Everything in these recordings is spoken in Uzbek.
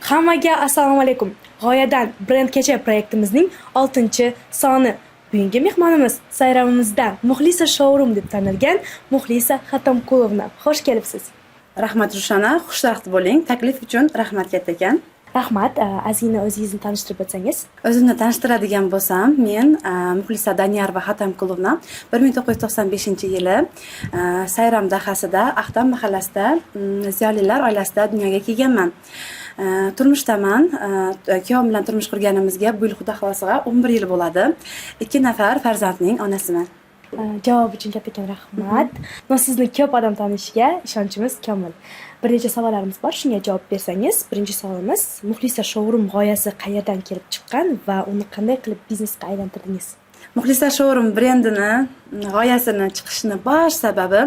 Hammaga assalomu alaykum. G'oyadan brendgacha proyektimizning 6-soni. Bugungi mehmonimiz sayramimizda Muxlisa Showroom deb tanilgan Muxlisa Xatomqulovna. Xush kelibsiz. Rahmat, Rushana, xushvaqt bo'ling. Taklif uchun rahmat kattakon. Rahmat. Ozgina o'zingizni tanishtirib o'tsangiz. O'zimni tanishtiradigan bo'lsam, men Muxlisa Daniyarova Xatamqulovna, 1995-yili Sayram dahasida, Axtam mahallasida, ziyolilar oilasida dunyoga kelganman. Turmushdaman. Kuyovim bilan turmush qurganimizga bu yil, Xudo xohlasa, 11 yil bo'ladi. Ikki nafar farzandning onasiman. Javob uchun kattakon rahmat. Но sizni ko'p odam tanishiga ishonchimiz komil. Bir necha savollarimiz bor, shunga javob bersangiz. Birinchi savolimiz: Muxlisa Showroom g'oyasi qayerdan kelib chiqqan va uni qanday qilib biznesga aylantirdingiz? Muxlisa Showroom brendini g'oyasini chiqishini bosh sababi,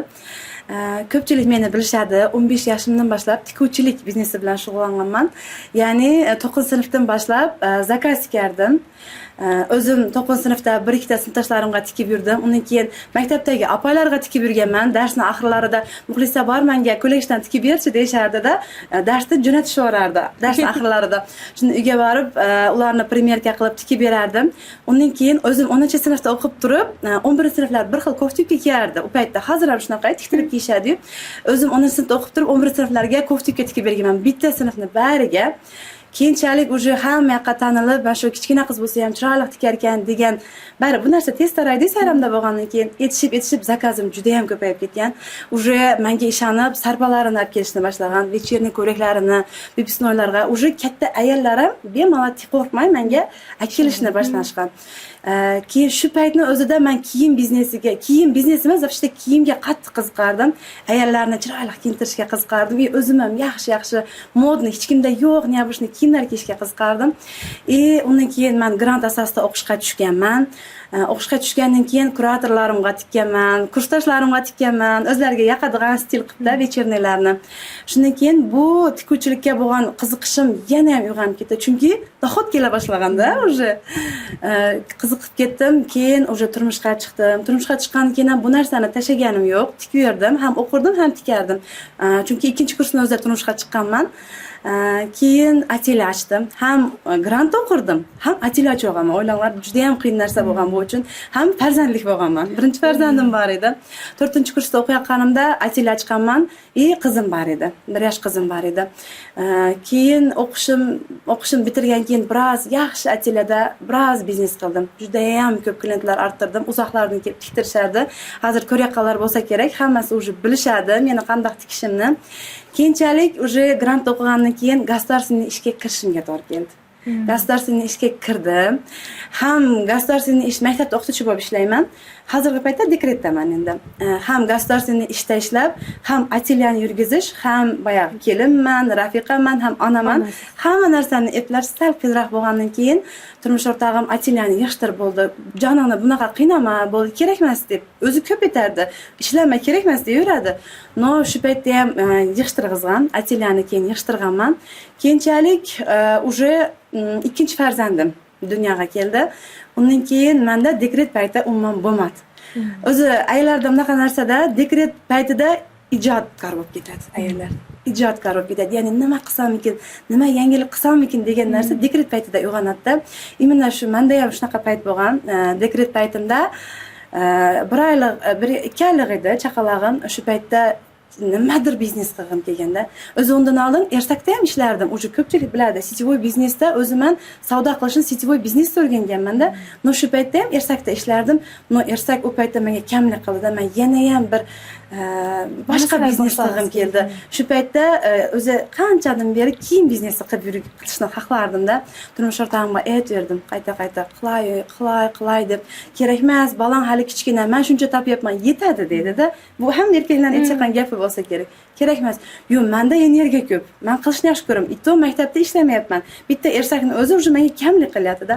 ko'pchilik meni bilishadi, 15 yoshimdan boshlab tikuvchilik biznesi bilan shug'ullanganman. Ya'ni 9 sinfdan boshlab zakaz tikardim. O'zim 9 sinfda bir ikkita sinfdoshlarimga tikib yurdim. Undan keyin maktabdagi opalarga tikib yurganman. Darsni oxirlarida "Muxlisa, bor, manga ko'ylakdan tikib berchi", deyishardida, darsdan jo'natishib yuborardi darsni oxirlarida. Shunda uyga borib, ularni примерка qilib tikib berardim. Undan keyin o'zim 10 sinfda o'qib turib, 11 sinflar bir xil кофта-юбка kiyardi u paytda, hozir ham shunaqa tiktirib kiyishadiyu. O'zim 10 sinfda o'qib turib, 11 sinflarga кофта-юбка tikib berganman, bitta sinfni bariga. Keyinchalik уже hamma yoqqa tanilib, mana shu kichkina qiz bo'lsa ham chiroyli tikar ekan degan, bari bu narsa tez taraydi sayramda bo'lgandan keyin, yetishib yetishib zakazim juda yam ko'payib ketgan. Уже manga ishonib, sarpalarini olib kelishni boshlagan, вечерний ko'ylaklarini, выпускной larga уже katta ayollar ham bemalol qo'rqmay manga olib kelishni boshlashgan. Keyin shu paytni o'zida man kiyim biznesiga, kiyim biznesi emas, вообще kiyimga qattiq qiziqardim, ayollarni chiroyli kiyintirishga qiziqardim и o'zim ham yaxshi yaxshi модный, hech kimda yo'q, необычный kiyimlar kiyishga qiziqardim. И undan keyin man grant asosida o'qishga tushganman. O'qishga tushgandan keyin kuratorlarimga tikkanman, kursdoshlarimga tikkanman, o'zlariga yoqadigan stil qilibda вечерний larni. Shundan keyin bu tikuvchilikka bo'lgan qiziqishim yana ham uyg'onib ketdi, chunki доход kela boshlaganda уже qiziqib ketdim. Keyin уже turmushga chiqdim. Turmushga chiqqandan keyin ham bu narsani tashlaganim yo'q, tikaverdim, ham o'qirdim, ham tikardim. Chunki ikkinchi kursni o'zida turmushga chiqqanman. Keyin atelye ochdim. Ham grant o'qirdim, ham atelye ochib olganman. O'ylanglar, juda yam qiyin narsa bo'lgan bu uchun. Ham farzandlik bo'lganman, birinchi farzandim bor edi. To'rtinchi kursda o'qiyotganimda atelye ochganman и qizim bor edi, 1 yosh qizim bor edi. Keyin o'qishim bitirgan keyin biroz yaxshi atelyeda biroz biznes qildim, judayam ko'p klientlar orttirdim, uzoqlardan kelib tiktirishardi. Hozir ko'rayotganlar bo'lsa kerak, hammasi уже bilishadi meni qandoq tikishimni. Keyinchalik уже grant o'qigandan keyin государственный ishga kirishimga to'g'ri keldi. Государственный ishga kirdim. Ham государственный ish, maktabda o'qituvchi bo'lib ishlayman, hozirgi paytda dekretdaman endi. Ham государственный ishda ishlab, ham atelyani yurgizish, ham boyagi kelinman, rafiqaman, ham onaman, hamma narsani eplash sal qiyinroq bo'lgandan keyin turmush o'rtog'im "Atelyani yig'ishtirib bo'ldi, joningni bunaqa qiynama, bo'ldi, kerak emas", deb o'zi ko'p aytardi, "Ishlama, kerak emas", deyaveradi. Но shu paytda ham yig'ishtirg'izgan atelyani, keyin yig'ishtirganman. Keyinchalik уже ikkinchi farzandim dunyoga keldi. Undan keyin manda dekret payti umuman bo'lmadi. O'zi ayollarda bunaqa narsada, dekret paytida ijodkor bo'lib ketadi ayollar, ijodkor bo'lib ketadi. Ya'ni nima qilsamikin, nima yangilik qilsamikin degan narsa dekret paytida uyg'onadida. Именно shu manda ham shunaqa payt bo'lgan. Dekret paytimda bir oylik, bir ikki oylik edi chaqalog'im. Shu paytda nimadir biznes qilgim kelganda. O'zi undan oldin Ersakda ham ishlardim, уже ko'pchilik biladi, сетевой biznesda o'zim ham savdo qilishni, сетевой biznesda o'rganganmanda. Но shu paytda ham Ersakda ishlardim, но Ersak u paytda menga kamlik qildida, man yanayam bir boshqa Narsalar biznes qilgim boshlagisi keldi. Shu paytda o'zi qanchadan beri kiyim biznesi qilib qilishni xohlardimda. Turmush o'rtog'imga aytaverdim qayta qayta, "Qilay, qilay, qilay", deb. "Kerak emas, bolang hali kichkina, man shuncha topyapman, yetadi", deydida. Bu hamma erkaklarni aytayotgan gapi bo'lsa kerak. "Kerak emas". "Yo'q, manda energiya ko'p, man qilishni yaxshi ko'raman, и то maktabda ishlamayapman, bitta Ersakni o'zi уже menga kamlik qilyaptida".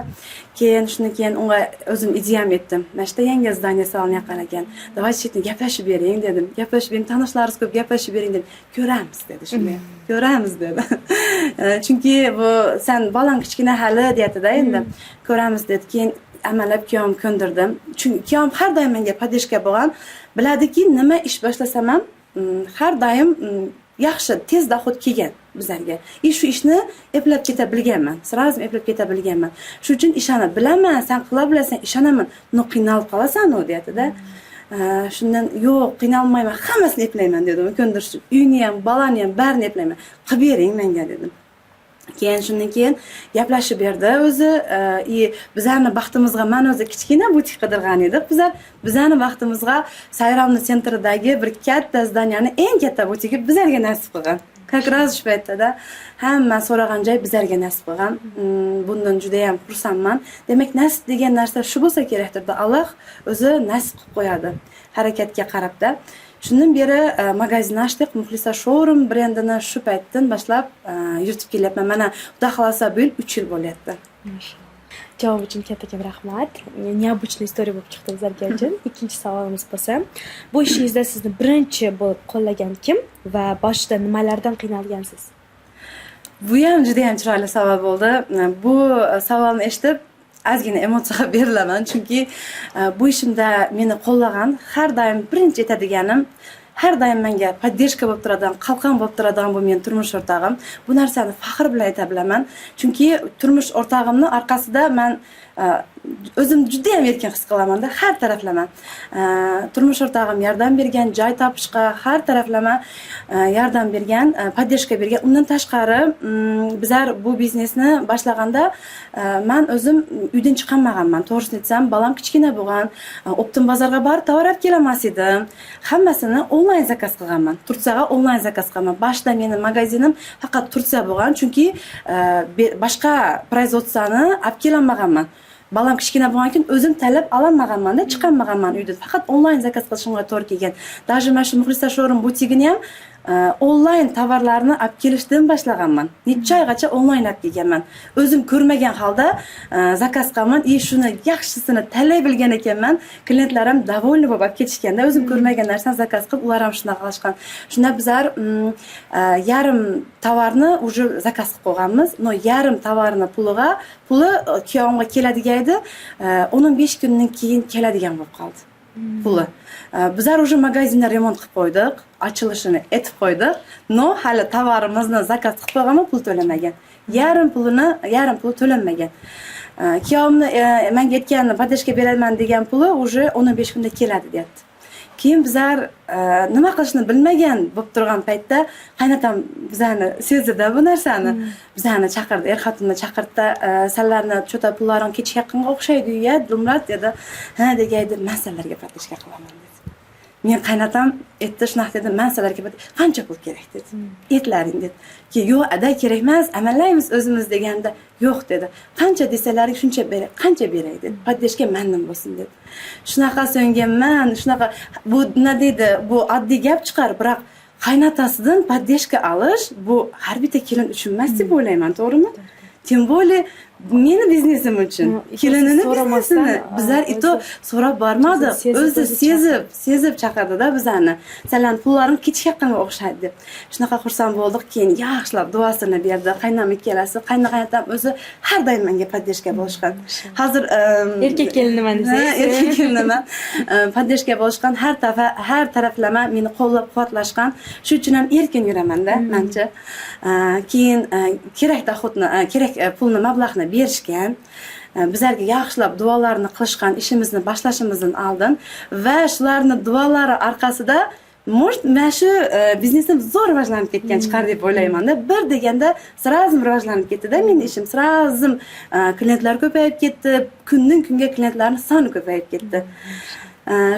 Keyin shundan keyin unga o'zim ideyam aytdim: "Mana shu yerda yangi здание solinayotgan ekan, давайте shu yerda gaplashib bering", dedim. "Gaplashib bering, tanishlaringiz ko'p, gaplashib bering", dedim. "Ko'ramiz", dedi. Shunday, "Ko'ramiz", dedi. Chunki bu "San bolang kichkina hali", deyaptida endi. "Ko'ramiz", dedi. Keyin amallab kuyovim ko'ndirdim, chunki kuyovim har doim menga поддержка bo'lgan, biladiki, nima ish boshlasam ham har doim yaxshi, tez доход kelgan. Bizlarga и shu ishni eplab keta bilganman, сразу eplab keta bilganman. Shu uchun ishonib, bilaman, san qila bilasan, ishonaman, но qiynalib qolasan u, deyaptida. Shundan yo'q, qiynalmayman, hammasini eplayman dedim ko'ndirish uchun. Uyni ham, bolani ham, barini eplayman, qilib bering menga, dedim. Keyin shundan keyin gaplashib berdi o'zi. И bizlarni baxtimizga, man o'zi kichkina butik qidirgan edik bizlar. Bizlarni baxtimizga Sayromni центр idagi bir katta здания ni eng katta butigi bizlarga nasib qilgan. Как раз shu paytda hamma so'ragan joy bizlarga nasib qilgan. Bundan judayam xursandman. Demak, nasib degan narsa shu bo'lsa kerakdirda, Alloh o'zi nasib qilib qo'yadi harakatga qarabda. Shundan beri magazin ochdik. Muxlisa Showroom brendini shu paytdan boshlab yuritib kelyapman. Mana, xudo xohlasa, bu yil 3 yil bo'lyapti. Javob uchun kattakon rahmat. Необычный история bo'lib chiqdi bizlarga uchun. Ikkinchi savolimiz bo'lsa, bu ishingizda sizni birinchi bo'lib qo'llagan kim va boshida nimalardan qiynalgansiz? Bu ham judayam chiroyli savol bo'ldi. Bu savolni eshitib ozgina emotsiyaga berilaman, chunki bu ishimda meni qo'llagan, har doim birinchi aytadiganim, har doim menga поддержка bo'lib turadigan, qalqon bo'lib turadigan bu meni turmush o'rtog'im. Bu narsani faxr bilan ayta bilaman, chunki turmush o'rtog'imni orqasida man o'zim judayam erkin his qilamanda har taraflama. Turmush o'rtog'im yordam bergan joy topishga, har taraflama yordam bergan, поддержка bergan. Undan tashqari, bizlar bu biznesni boshlaganda man o'zim uydan chiqolmaganman, to'g'risini aytsam. Bolam kichkina bo'lgan, оптом bozorga borib tovar olib kelolmas edim. Hammasini onlayn zakaz qilganman, Turkiyaga onlayn zakaz qilganman. Boshida meni magazinim faqat Turkiya bo'lgan, chunki boshqa производство ni olib kelolmaganman. Balam kichkina bo'lgandan keyin o'zim tanlab ololmaganmanda, chiqolmaganman uydan. Faqat onlayn zakaz qilishimga to'g'ri kelgan. Даже mana shu Muxlisa Showroom butigini ham onlayn tovarlarni olib kelishdan boshlaganman. Necha oygacha onlayn olib kelganman, o'zim ko'rmagan holda zakaz qilaman. И shuni yaxshisini tanlay bilgan ekanman, klientlarim довольны bo'lib olib ketishganda. O'zim ko'rmagan narsani zakaz qilib, ular ham shunaqa qilishgan. Shunda bizlar yarim tovarni уже zakaz qilib qo'yganmiz, но yarim tovarni puli kuyovimga keladigan edi, 10-15 kundan keyin keladigan bo'lib qoldi puli. Bizlar уже magazinni remont qilib qo'ydik, ochilishini aytib qo'ydik, но hali tovarimizni zakaz qilib qo'yganman, pul to'lamagan, yarim pulini, yarim puli to'lanmagan. Kuyovimni menga aytgan, поддержка beraman degan puli уже 10-15 kunda keladi, deyapti. Keyin bizlar nima qilishni bilmagan bo'lib turgan paytda qaynotam bizani sezdida bu narsani, bizani chaqirdi, er xotinni chaqirdida, "Sanlarni что-то pullaring kechikayotganga o'xshaydi ya, Dilmurod", dedi. "Ha", degaydi. "Man sizlarga поддержка qilaman", dedi. Men qaynotam aytdi, shunaqa dedi: "Man sizlarga qancha pul kerak?" dedi. "Aytlaring", dedi. Keyin "Yo'q, ada, kerak emas, amallaymiz o'zimiz", deganda, "Yo'q", dedi, "qancha desalaring, shuncha beray, qancha beray", dedi. "Поддержка mandan bo'lsin", dedi. Shunaqa so'nganman, shunaqa. Bu nima deydi, bu oddiy gap chiqar, biroq qaynotasidan поддержка olish bu har bitta kelin uchun emas deb o'ylayman, to'g'rimi? Тем более meni biznesim uchun, kelinini biznesini. Bizlar и то so'rab bormadik, o'zi sezib chaqirdida bizani, "Sizlarni pullaring kechikayotganga o'xshaydi", deb. Shunaqa xursand bo'ldik. Keyin yaxshilab duosini berdi qaynam ikkalasi. Qayna qaynotam o'zi har doim menga поддержка bo'lishgan. Hozir Erkak keliniman desangiz. Erkak keliniman. Поддержка bo'lishgan, har taraflama meni qo'llab quvvatlashgan. Shu uchun ham erkin yuramanda mancha. Keyin kerak доход ni, kerak pulni, mablag'ni berishgan, bizlarga yaxshilab duolarni qilishgan ishimizni boshlashimizdan oldin. Va shularni duolari orqasida, может, mana shu biznesim zo'r rivojlanib ketgan chiqar deb o'ylaymanda. Bir deganda сразу rivojlanib ketdida meni ishim, сразу klientlar ko'payib ketdi, kundan kunga klientlarni soni ko'payib ketdi.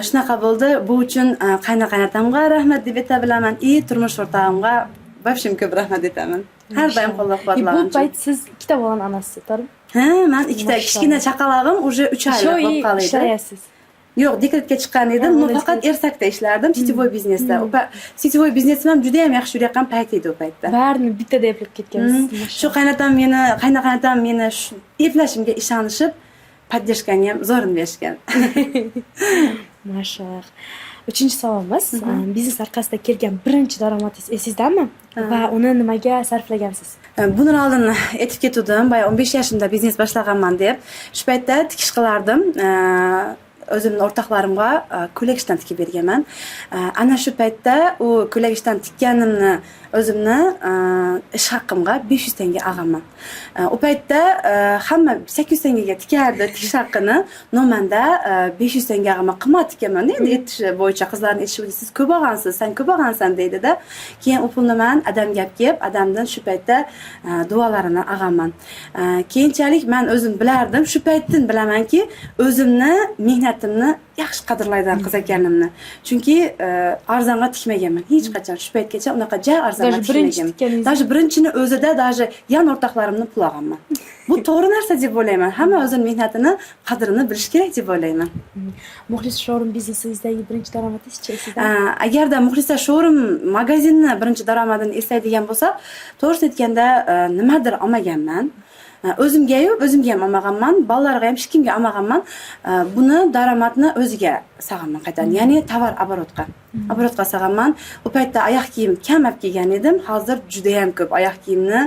Shunaqa bo'ldi. Bu uchun qayna qaynotamga rahmat deb ayta bilaman и turmush o'rtog'imga вообще ko'p rahmat aytaman, har doim qo'llab Bu quvvatlagan uchun. payt siz ikkita bolani onasisiz, to'g'rimi? Ha, man ikkita, kichkina chaqalog'im уже 3 oylik bo'lib qoldi. Ishlayapsiz? Yo'q, dekretga chiqqan edim, но faqat Ersakda ishlardim, сетевой biznesda. Сетевой biznesim ham juda ham yaxshi yurayotgan payt edi u paytda. Barini bittada eplab ketgansiz. Shu qaynotam meni, qayna qaynotam meni shu eplashimga ishonishib, поддержка ni ham zo'rini berishgan. Mashalloh. Uchinchi savolimiz: biznes orqasida kelgan birinchi daromadingiz esingizdami va uni nimaga sarflagansiz? Bundan oldin aytib ketgandim, boya 15 yoshimda biznes boshlaganman deb. Shu paytda tikish qilardim. O'zimni o'rtoqlarimga ko'ylak ishdan tikib berganman. Ana shu paytda u ko'ylak ishdan tikkanimni O'zimni ish haqqimga 500 tanga olganman. U paytda hamma 800 tangaga tikardi tikish haqqini, но manda 500 tanga olganman. Qimmat tikaman endi, aytish bo'yicha, qizlarni aytishi bo'yicha, siz ko'p olgansiz, san ko'p olgansan deydida. Keyin u pulni man adamga olib kelib, adamdan shu paytda duolarini olganman. Keyinchalik man o'zim bilardim, shu paytdan bilamanki, o'zimni mehnatimni yaxshi qadrlaydigan qiz ekanimni. Chunki arzonga tikmaganman hech qachon, shu paytgacha unaqa ja arzonga Даже birinchi tikmaganman. tikkaningiz- Даже birinchini o'zida даже yon o'rtoqlarimni pul olganman. Bu to'g'ri narsa deb o'ylayman. Hamma o'zini mehnatini qadrini bilishi kerak deb o'ylayman. Muxlis Showroom biznesingizdagi birinchi daromadingizchi esingizda? Agarda Muxlisa Showroom magazinni birinchi daromadini eslaydigan bo'lsak, to'g'risini aytganda, nimadir olmaganman. O'zimga-yu, o'zimga ham olmaganman, bolalarga ham, hech kimga olmaganman. Buni daromadni o'ziga solganman qaytadan, ya'ni tovar оборотqa solganman. U paytda oyoq kiyim kam olib kelgan edim, hozir judayam ko'p oyoq kiyimni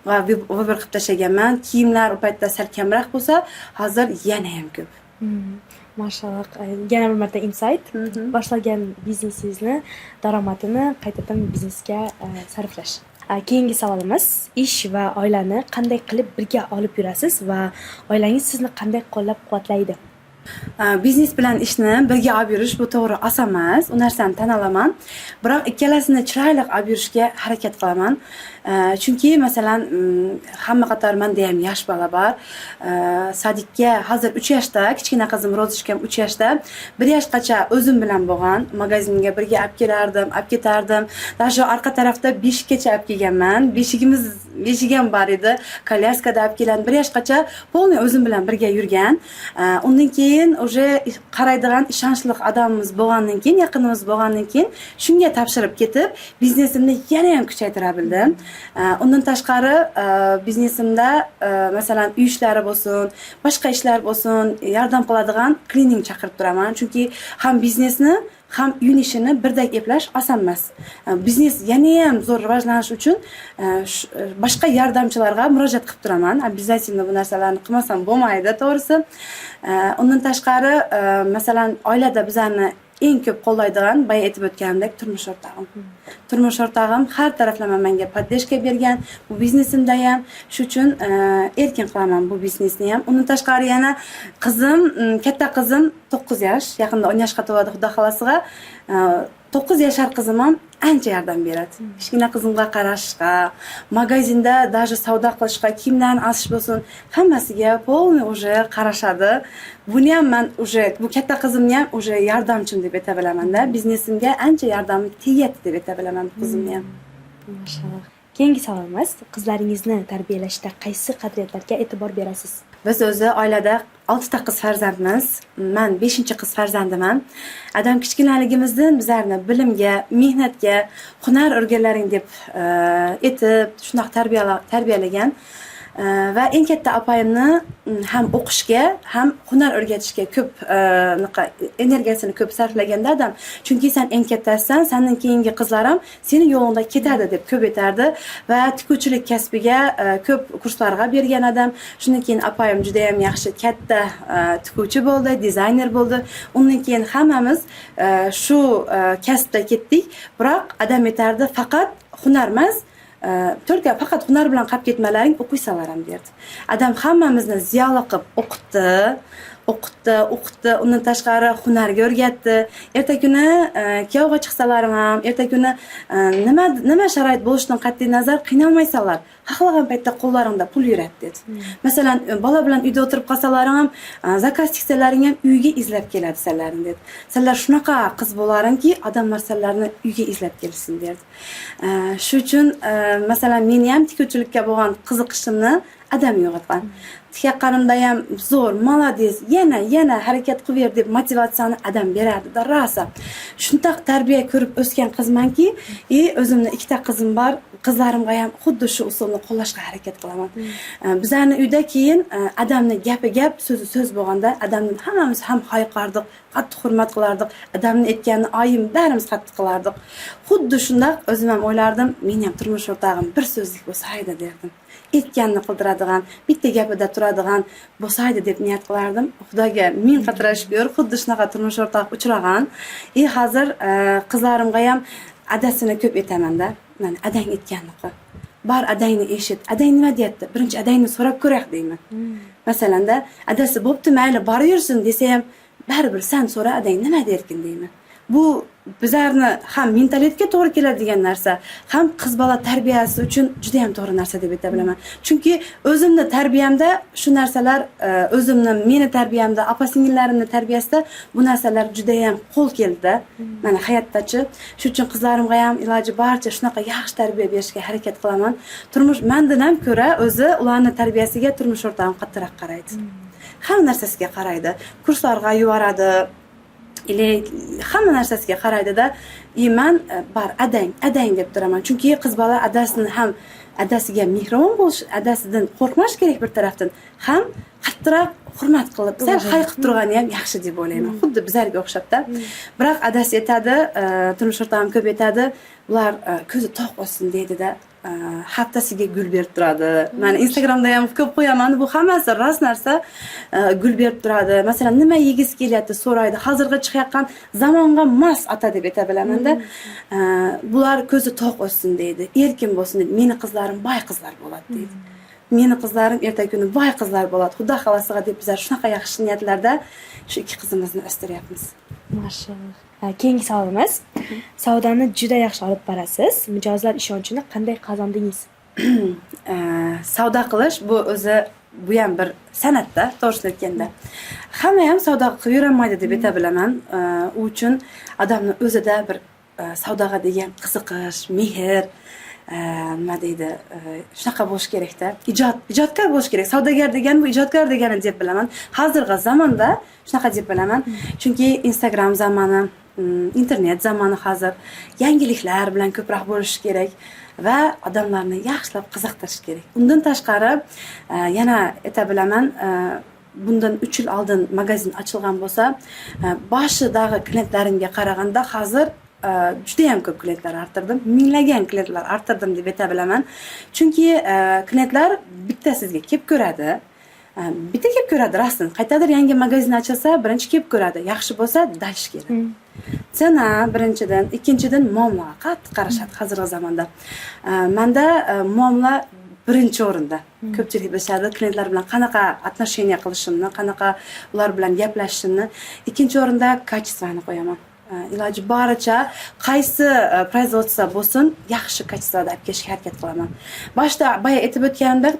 va выбор qilib tashlaganman. Kiyimlar u paytda sal kamroq bo'lsa, hozir yana ham ko'p. Mashalloh, yana bir marta insight: boshlagan biznesingizni daromadini qaytadan biznesga sarflash. Keyingi savolimiz: ish va oilani qanday qilib birga olib yurasiz va oilangiz sizni qanday qo'llab quvvatlaydi? Biznes bilan ishni birga olib yurish bu to'g'ri oson emas, u narsani tan olaman, biroq ikkalasini chiroyli olib yurishga harakat qilaman. Chunki masalan, hamma qatori manda ham yosh bola bor. Садик ka hozir 3 yoshda, kichkina qizim Rozishkam 3 yoshda. 1 yoshgacha o'zim bilan bo'lgan, magazinga birga olib kelardim, olib ketardim. Даже orqa tarafda beshikkacha olib kelganman, beshigimiz, beshigi ham bor edi, kolyaskada olib kelgan. 1 yoshgacha полный o'zim bilan birga yurgan. Undan keyin уже qaraydigan ishonchli odamimiz bo'lgandan keyin, yaqinimiz bo'lgandan keyin shunga topshirib ketib, biznesimni yana ham kuchaytira bildim. Undan tashqari, biznesimda masalan, uy ishlari bo'lsin, boshqa ishlar bo'lsin, yordam qiladigan klining chaqirib turaman, chunki ham biznesni, ham uyni ishini birdek eplash oson emas. Biznes yanayam zo'r rivojlanishi uchun boshqa yordamchilarga murojaat qilib turaman обязательно. Bu narsalarni qilmasam bo'lmaydi, to'g'risi. Undan tashqari, masalan, oilada bizani eng ko'p qo'llaydigan, boya aytib o'tganimdek, turmush o'rtog'im. Turmush o'rtog'im har taraflama menga поддержка bergan bu biznesimda ham. Shu uchun erkin qilaman bu biznesni ham. Undan tashqari, yana qizim, katta qizim 9 yosh, yaqinda 10 yoshga to'ladi, xudo xohlasiga. 9 yashar qizim ham ancha yordam beradi kichkina qizimga qarashga, magazinda даже savdo qilishga, kiyimlarni osish bo'lsin, hammasiga полный уже qarashadi. Buni ham man уже, bu katta qizimni ham уже yordamchim deb ayta bilamanda, biznesimga ancha yordami tegyapti deb ayta bilaman bu qizimni ham. Mashalloh. Keyingi savolimiz: qizlaringizni tarbiyalashda qaysi qadriyatlarga e'tibor berasiz? Biz o'zi oilada oltita qiz farzandmiz, man beshinchi qiz farzandiman. Adam kichkinaligimizdan bizlarni bilimga, mehnatga, hunar o'rganlaring deb aytib, shunaqa tarbiyalagan. Va eng katta opayimni ham o'qishga, ham hunar o'rgatishga ko'p anaqa energiyasini ko'p sarflaganda adam, chunki san eng kattasisan, sandan keyingi qizlar ham seni yo'lingda ketadi deb ko'p aytardi va tikuvchilik kasbiga ko'p kurslarga bergan adam. Shundan keyin opayim judayam yaxshi katta tikuvchi bo'ldi, dizayner bo'ldi. Undan keyin hammamiz shu kasbda ketdik. Biroq adam aytardi, faqat hunar emas, только faqat hunar bilan qolib ketmalaring, o'qiysanlar ham derdi adam. Hammamizni ziyoli qilib o'qitdi, o'qitdi, o'qitdi. Undan tashqari, hunarga o'rgatdi. Erta kuni kuyovga chiqsalarim ham, erta kuni nima nima sharoit bo'lishidan qat'iy nazar, qiynalmaysanlar, xohlagan paytda qo'llaringda pul yuradi dedi. Masalan, bola bilan uyda o'tirib qolsalaring ham, заказ tiksalaring ham uyga izlab keladi senlarni dedi. Senlar shunaqa qiz bo'laringki, odamlar senlarni uyga izlab kelsin derdi. Shu uchun masalan, meni ham tikuvchilikka bo'lgan qiziqishimni adam uyg'otgan. Tikayotganimda ham zo'r, молодец, yana yana harakat qilaver deb motivatsiyani adam berardida rosa. Shundoq tarbiya ko'rib o'sgan qizmanki, и o'zimni ikkita qizim bor, qizlarimga ham xuddi shu usulni qo'llashga harakat qilaman. Bizlarni uyda keyin adamni gapi gap, so'zi so'z bo'lganda, adamni hammamiz ham hayiqardik, qattiq hurmat qilardik. Adamni aytganini oyim, barimiz qattiq qilardik. Xuddi shundoq o'zim ham o'ylardim, meni ham turmush o'rtog'im bir so'zlik bo'lsaydi derdim, aytganini qildiradigan, bitta gapida turadigan bo'lsaydi deb niyat qilardim. Xudoga ming qatra shukur, xuddi shunaqa turmush o'rtoq uchragan. И hozir qizlarimga ham Adasini ko'p aytamanda, mana adang aytganini qil, bor adangni eshit, adang nima deyapti, birinchi adangni so'rab ko'raylik deyman. Masalanda, adasi bo'pti, mayli, boraversin desa ham, baribir san so'ra, adang nima derkin deyman. Bu bizlarni ham mentalitetga to'g'ri keladigan narsa, ham qiz bola tarbiyasi uchun juda ham to'g'ri narsa deb ayta bilaman. Chunki o'zimni tarbiyamda shu narsalar, o'zimni, meni tarbiyamda, opa singillarimni tarbiyasida bu narsalar juda ham qo'l keldida. Mana hayotdachi, shu uchun qizlarimga ham iloji boricha shunaqa yaxshi tarbiya berishga harakat qilaman. Turmush mandan ham ko'ra o'zi ularni tarbiyasiga turmush o'rtog'im qattiqroq qaraydi. Hamma narsasiga qaraydi, kurslarga yuboradi или hamma narsasiga qaraydida. И man bar adang, adang deb turaman, chunki qiz bola adasini ham, adasiga mehribon bo'lish, adasidan qo'rqmash kerak bir tarafdan, ham qattiqroq hurmat qilib, sal hay qilib turgani ham yaxshi deb o'ylayman, xuddi bizlarga o'xshabda. Biroq adasi aytadi, turmush o'rtog'im ko'p aytadi, bular ko'zi to'q o'ssin deydida, haftasiga gul berib turadi. Mana Instagramda ham ko'p qo'yaman, bu hammasi rost narsa. Gul berib turadi, masalan, nima yegisi kelyapti so'raydi. Hozirgi chiqayotgan zamonga mos ota deb ayta bilamanda. Bular ko'zi to'q o'ssin deydi, erkin bo'lsin deydi. Meni qizlarim boy qizlar bo'ladi deydi, meni qizlarim erta kuni boy qizlar bo'ladi, xudo xohlasa deb bizlar shunaqa yaxshi niyatlarda shu ikki qizimizni o'stiryapmiz. Mashalloh. Keyingi savolimiz: savdoni juda yaxshi olib borasiz, mijozlar ishonchini qanday qozondingiz? Savdo qilish bu o'zi, bu ham bir san'atda, to'g'risini aytganda. Hamma ham savdo qilib yurolmaydi deb ayta bilaman. U uchun odamni o'zida bir savdoga degan qiziqish, mehr, nima deydi, shunaqa bo'lishi kerakda, ijodkor bo'lishi kerak. Savdogar degani bu ijodkor degani deb bilaman, hozirgi zamonda shunaqa deb bilaman. Chunki Instagram zamoni, internet zamoni, hozir yangiliklar bilan ko'proq bo'lishi kerak va odamlarni yaxshilab qiziqtirish kerak. Undan tashqari, yana ayta bilaman, bundan 3 yil oldin magazin ochilgan bo'lsa, boshidagi klientlarimga qaraganda hozir judayam ko'p klientlar orttirdim, minglagan klientlar orttirdim deb ayta bilaman. Chunki klientlar bitta sizga kelib ko'radi, bitta kelib ko'radi rostdan. Qayerdadir yangi magazin ochilsa, birinchi kelib ko'radi, yaxshi bo'lsa, дальше keladi. Цена birinchidan, ikkinchidan muomalaga qattiq qarashadi hozirgi zamonda. Manda muomala birinchi o'rinda. Ko'pchilik bilishadi klientlar bilan qanaqa отношения qilishimni, qanaqa ular bilan gaplashishimni. Ikkinchi o'rinda качество ni qo'yaman. Iloji boricha qaysi производство bo'lsin, yaxshi качество da olib kelishga harakat qilaman. Boshida boya aytib o'tganimdek,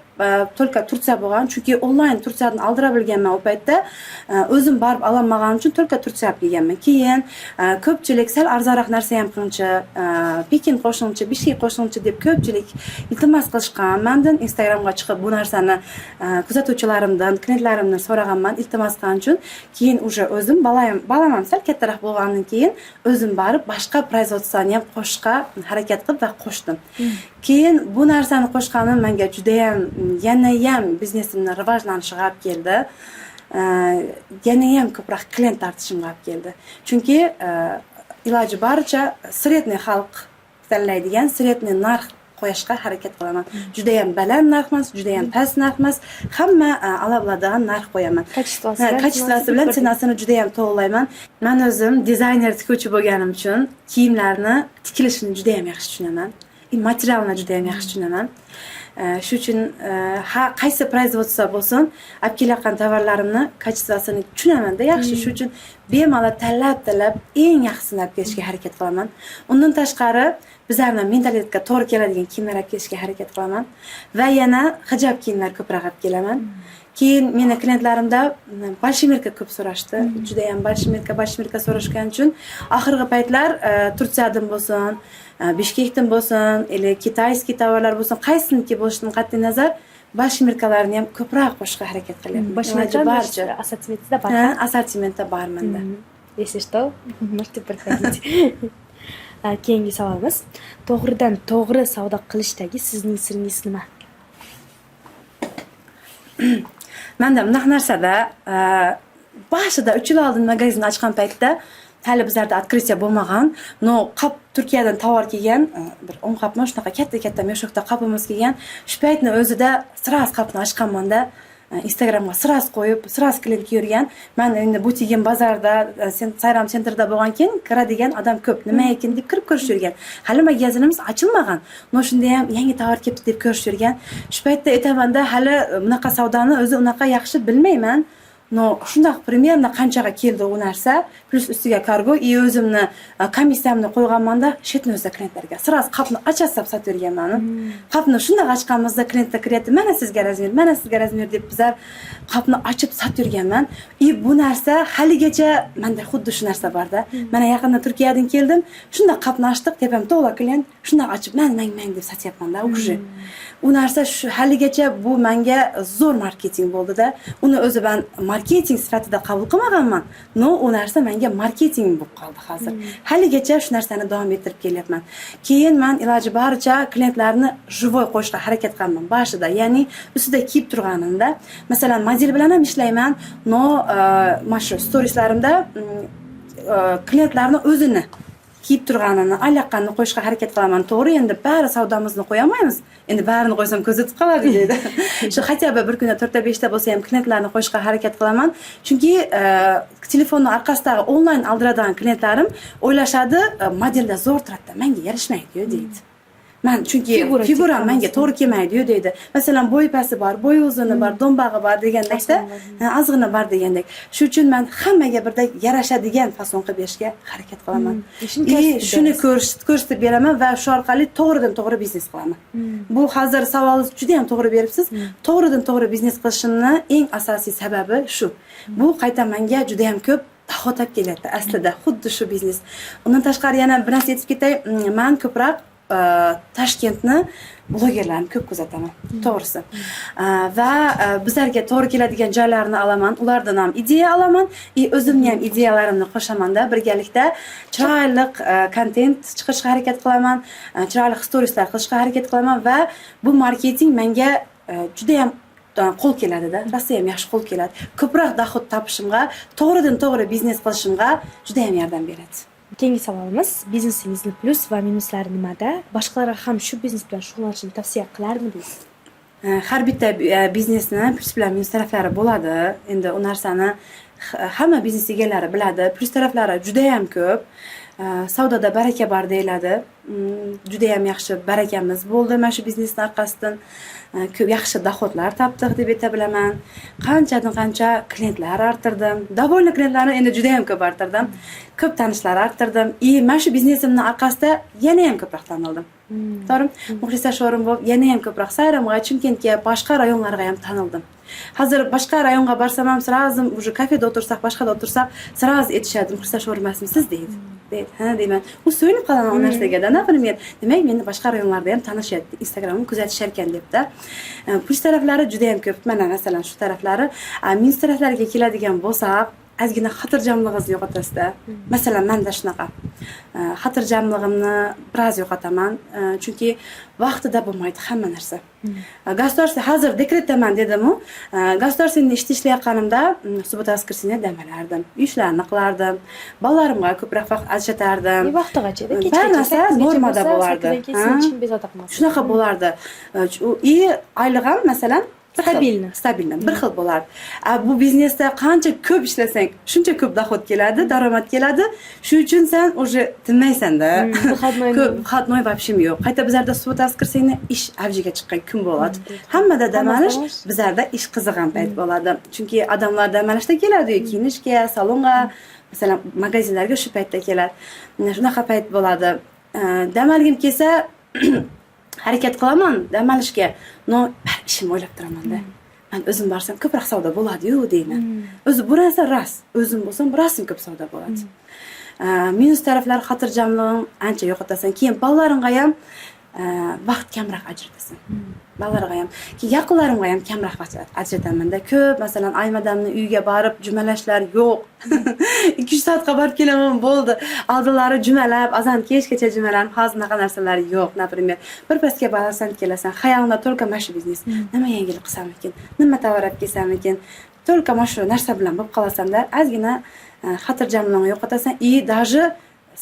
только Turkiya bo'lgan, chunki onlayn Turkiyadan oldira bilganman u paytda. O'zim borib ololmaganim uchun только Turkiya olib kelganman. Keyin ko'pchilik sal arzonroq narsa ham qilingchi, Pekin qo'shingchi, Bishkek qo'shingchi deb ko'pchilik iltimos qilishgan mandan. Instagramga chiqib bu narsani kuzatuvchilarimdan, klientlarimdan so'raganman, iltimos qilgan uchun. Keyin уже o'zim bolam ham sal kattaroq bo'lgandan keyin o'zim borib boshqa производство ni ham qo'shishga harakat qilib va qo'shdim. Keyin bu narsani qo'shganim menga judayam, yanayam biznesimni rivojlanishiga olib keldi, yanayam ko'proq klient tortishimga olib keldi. Chunki iloji boricha средний xalq tanlaydigan средний narx qo'yishga harakat qilaman. Judayam baland narx emas, judayam past narx emas, hamma ola biladigan narx qo'yaman. Качество si Ha, bilan качество si bilan birdek. Цена sini judayam to'g'rilayman. Man o'zim dizayner, tikuvchi bo'lganim uchun kiyimlarni tikilishini judayam yaxshi tushunaman и materialini judayam yaxshi tushunaman. Shu uchun ha, qaysi производство bo'lsin, olib kelayotgan tovarlarimni качество sini tushunamanda yaxshi. Shu uchun bemalol tanlab tanlab eng yaxshisini olib kelishga harakat qilaman. Undan tashqari, bizlarni mentalitetga to'g'ri keladigan kiyimlar olib kelishga harakat qilaman va yana hijob kiyimlar ko'proq olib kelaman. Keyin meni klientlarimda большемерка ko'p so'rashdi, judayam большемерка, большемерка so'rashgani uchun oxirgi paytlar Turkiyadan bo'lsin, Bishkekdan bo'lsin или китайский tovarlar bo'lsin, qaysiniki bo'lishidan qat'iy nazar, большемерка larni ham ko'proq qo'shishga harakat qilyapman. Большемерка Iloji boricha. Assortimentida bor. Ha, assortimentda bor menda. Если что, можете приходить. Keyingi savolimiz: to'g'ridan to'g'ri savdo qilishdagi sizning siringiz nima? Manda bunaqa narsada, boshida 3 yil oldin magazin ochgan paytda hali bizlarda открытие bo'lmagan, но qop Turkiyadan tovar kelgan, bir 10 qopmi, shunaqa katta katta мешок da qopimiz kelgan. Shu paytni o'zida сразу qopni ochganmanda. Instagramga сразу qo'yib, сразу klient kelgan. Man endi butigim bozorda, Sayram sentrda bo'lgan, keyin kiradigan odam ko'p, nima ekan deb kirib ko'rishib yurgan. Hali magazinimiz ochilmagan, но shunda ham yangi tovar kelibdi deb ko'rishib yurgan. Shu paytda aytamanda, hali bunaqa savdoni o'zi unaqa yaxshi bilmayman, но shundoq примерно qanchaga keldi u narsa, plyus ustiga kargo и o'zimni komissiyamni qo'yganmanda, shu o'zida klientlarga сразу qopni ochasiz sotib yurganman. Qopni shundoq ochganimizda klientlar kiryapti, mana sizga razmer, mana sizga razmer deb bizlar qopni ochib sotib yurganman. И bu narsa haligacha manda xuddi shu narsa borda. Mana yaqinda Turkiyadan keldim, shundoq qopni ochdik, tepam to'la klient, shundoq ochib man mang mang deb sotyapmanda. Уже u narsa shu haligacha, bu manga zo'r marketing bo'ldida. Uni o'zi man marketing sifatida qabul qilmaganman, но u narsa manga marketing bo'lib qoldi. Hozir haligacha shu narsani davom ettirib kelyapman. Keyin man iloji boricha klientlarni живой qo'yishga harakat qilaman boshida, ya'ni ustida kiyib turganimda. Masalan, model bilan ham ishlayman, но mana shu storieslarimda klientlarni o'zini kiyib turganini, allaqanni qo'yishga harakat qilaman. To'g'ri, endi bari savdomizni qo'yolmaymiz, endi barini qo'ysam ko'z o'tib qoladi deydi. Shu хотя бы bir kunda to'rtta, beshta bo'lsa ham klientlarni qo'yishga harakat qilaman, chunki telefonni orqasidagi onlayn oldiradigan klientlarim o'ylashadi, modelda zo'r turadida, manga yarashmaydiyu deydi. Man chunki Figura figuram manga chekkanmiz. to'g'ri kelmaydiyu deydi. Masalan, bo'yi pasti bor, bo'yi uzuni bor, do'mbog'i bor degandekda, ha, ozg'ini bor degandek. Shu uchun man hammaga birdek yarashadigan fason qilib berishga harakat qilaman. Shuni И ko'rsatib shuni berasiz. Ko'rsatib beraman va shu orqali to'g'ridan to'g'ri biznes qilaman. Bu hozir savolingizni juda ham to'g'ri beribsiz. To'g'ridan to'g'ri biznes qilishimni eng asosiy sababi shu. Bu qayta manga juda ham ko'p доход olib kelyapti aslida, xuddi shu biznes. Undan tashqari yana bir narsa aytib ketay, man ko'proq Toshkentni blogerlarini ko'p kuzataman, to'g'risi. Va bizlarga to'g'ri keladigan joylarni olaman, ulardan ham ideya olaman и o'zimni ham ideyalarimni qo'shamanda, birgalikda chiroyli kontent chiqarishga harakat qilaman, chiroyli storieslar qilishga harakat qilaman va bu marketing menga judayam qo'l keladida, rosayam yaxshi qo'l keladi. Ko'proq доход topishimga, to'g'ridan to'g'ri biznes qilishimga judayam yordam beradi. Keyingi savolimiz: biznesingizni plyus va minuslari nimada? Boshqalarga ham shu biznes bilan shug'ullanishni tavsiya qilarmidingiz? Har bitta biznesni plyus bilan minus taraflari bo'ladi. Endi u narsani hamma biznes egalari biladi. Plyus taraflari judayam ko'p. Savdoda baraka bor deyiladi. Judayam yaxshi barakamiz bo'ldi mana shu biznesni orqasidan. Ko'p yaxshi доход lar topdik deb ayta bilaman. Qanchadan qancha klientlar orttirdim. Довольный klientlarni endi judayam ko'p orttirdim. Ko'p tanishlar orttirdim. И mana shu biznesimni orqasida yana ham ko'proq tanildim. To'g'rimi? Muxlisa showroom bo'lib, yana ham ko'proq Sayramga, Chimkentga, boshqa rayonlarga ham tanildim. Hozir boshqa rayonga borsam ham сразу уже kafeda o'tirsak, boshqada o'tirsak, сразу aytishadi, Muxlisa showroom emasmisiz deydi. Deydi. Ha, deyman. U suyunib qolaman u narsaga-da, например. Demak, meni boshqa rayonlarda ham tanishyapti, Instagramimni kuzatishar ekan debda. Plyus taraflari juda ham ko'p. Mana masalan shu taraflari. Minus taraflariga keladigan bo'lsak, ozgina xotirjamlig'ingizni yo'qotasizda. Masalan, manda shunaqa. Xotirjamlig'imni biroz yo'qotaman, chunki vaqtida bo'lmaydi hamma narsa. Государство hozir dekretdaman dedimu, государственный ishda ishlayotganimda суббота, воскресенье dam olardim, uy ishlarini qilardim, bolalarimga ko'proq vaqt ajratardim. Vaqtigacha. Bar narsa normada bo'lardi. Sakkizdan keyin hech kim bezovta qilmasdi. Shunaqa bo'lardi. И oylik ham masalan bir xil. Стабильно. Стабильно bir xil bo'lardi. A bu biznesda qancha ko'p ishlasang, shuncha ko'p доход keladi, daromad keladi. Shu uchun sen уже tinmaysanda. Выходной. Ko'p выходной вообще yo'q. Qayta bizlarda суббота, воскресенье ish avjiga chiqqan kun bo'ladi. Hammada dam olish, bizlarda ish qizig'an payt bo'ladi, chunki odamlar dam olishda keladi kiyinishga, salonga, masalan, magazinlarga shu paytda keladi. Mana shunaqa payt bo'ladi. Dam olgim kelsa, harakat qilaman dam olishga, но bir ishimni o'ylab turamanda, man o'zim borsam ko'proq savdo bo'ladiyu deyman. O'zi bu narsa rost, o'zim bo'lsam rosa ko'p savdo bo'ladi. Minus taraflari, xotirjamliging ancha yo'qotasan. Keyin bolalaringga ham vaqt kamroq ajratasan, bolalarga ham, keyin yaqinlarimga ham kamroq vaqt ajratamanda ko'p. Masalan, aymadamni uyiga borib jumalashlar yo'q, 2-3 soatga borib kelaman, bo'ldi. Oldinlari jumalab, azon kechgacha jumalanib, hozir unaqa narsalar yo'q. Например, bir pasga borasan, kelasan, xayolingda только mana shu biznes, nima yangilik qilsam ekan, nima tovar olib kelsam ekan, только mana shu narsa bilan bo'lib qolasanda, ozgina xotirjamligingni yo'qotasan и даже